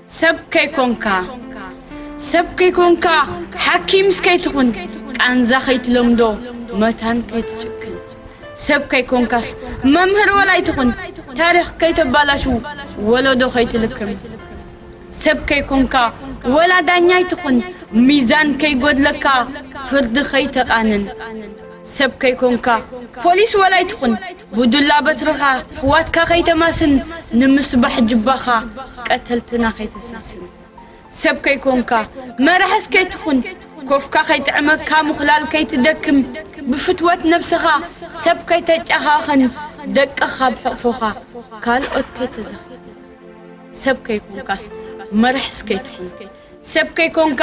ሰብ ከይኮንካ፣ ሰብ ከይኮንካ፣ ሓኪምስ ከይትኹን፣ ቃንዛ ከይትለምዶ፣ መታን ከይትጭክን። ሰብ ከይኮንካስ፣ መምህር ወላ ኣይትኹን፣ ታሪኽ ከይተባላሹ፣ ወለዶ ከይትልክም። ሰብ ከይኮንካ፣ ወላ ዳኛ ኣይትኹን፣ ሚዛን ከይጎድለካ፣ ፍርዲ ከይተቃንን። ሰብ ከይኮንካ፣ ፖሊስ ወላ ኣይትኹን፣ ብዱላ በትርኻ፣ ሕዋትካ ከይተማስን፣ ንምስባሕ ጅባኻ፣ ቀተልትና ከይተሰስን። ሰብ ከይኮንካ፣ መራሕስ ከይትኹን፣ ኮፍካ ከይጥዕመካ፣ ምኹላል ከይትደክም፣ ብፍትወት ነብስኻ፣ ሰብ ከይተጫኻኽን፣ ደቅኻ ብሕቕፎኻ፣ ካልኦት ከይተዘኽር። ሰብ ከይኮንካስ፣ መራሕስ ከይትኹን። ሰብ ከይኮንካ፣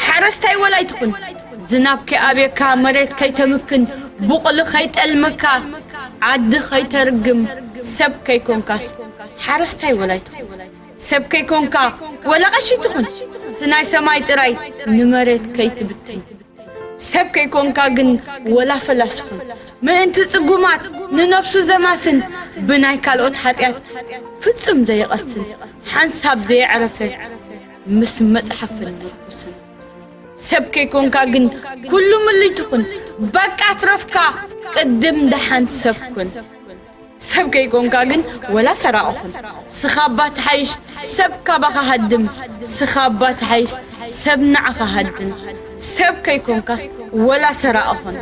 ሓረስታይ ወላ ኣይትኹን፣ ዝናብ ከይኣብየካ፣ መሬት ከይተምክን፣ ቡቕሊ ከይጠልመካ፣ ዓዲ ከይተርግም። ሰብ ከይኮንካስ፣ ሓረስታይ ወላ ኣይትኹን። ሰብ ከይኮንካ፣ ወላ ቀሺ ትኹን፣ እቲ ናይ ሰማይ ጥራይ ንመሬት ከይትብትን። ሰብ ከይኮንካ ግን፣ ወላ ፈላስ ኩን፣ ምእንቲ ጽጉማት ንነብሱ ዘማስን፣ ብናይ ካልኦት ሓጢኣት ፍጹም ዘይቐስን፣ ሓንሳብ ዘየዕረፈ፣ ምስ መጽሓፍን ምርኩስን። ሰብ ከይኮንካ ግን፣ ኩሉ ምሉይ ትኹን፣ በቃ ትረፍካ፣ ቅድም ደሓን ሰብ ኩን። ሰብ ከይኮንካ ግን፣ ወላ ሰራቒ ኩን፣ ስኻ እባ ትሓይሽ፣ ሰብ ካባኻ ሃድም፣ ስኻ እባ ትሓይሽ፣ ሰብ ንዓኻ ሃድም። ሰብ ከይኮንካስ፣ ወላ ሰራቒ ኩን፣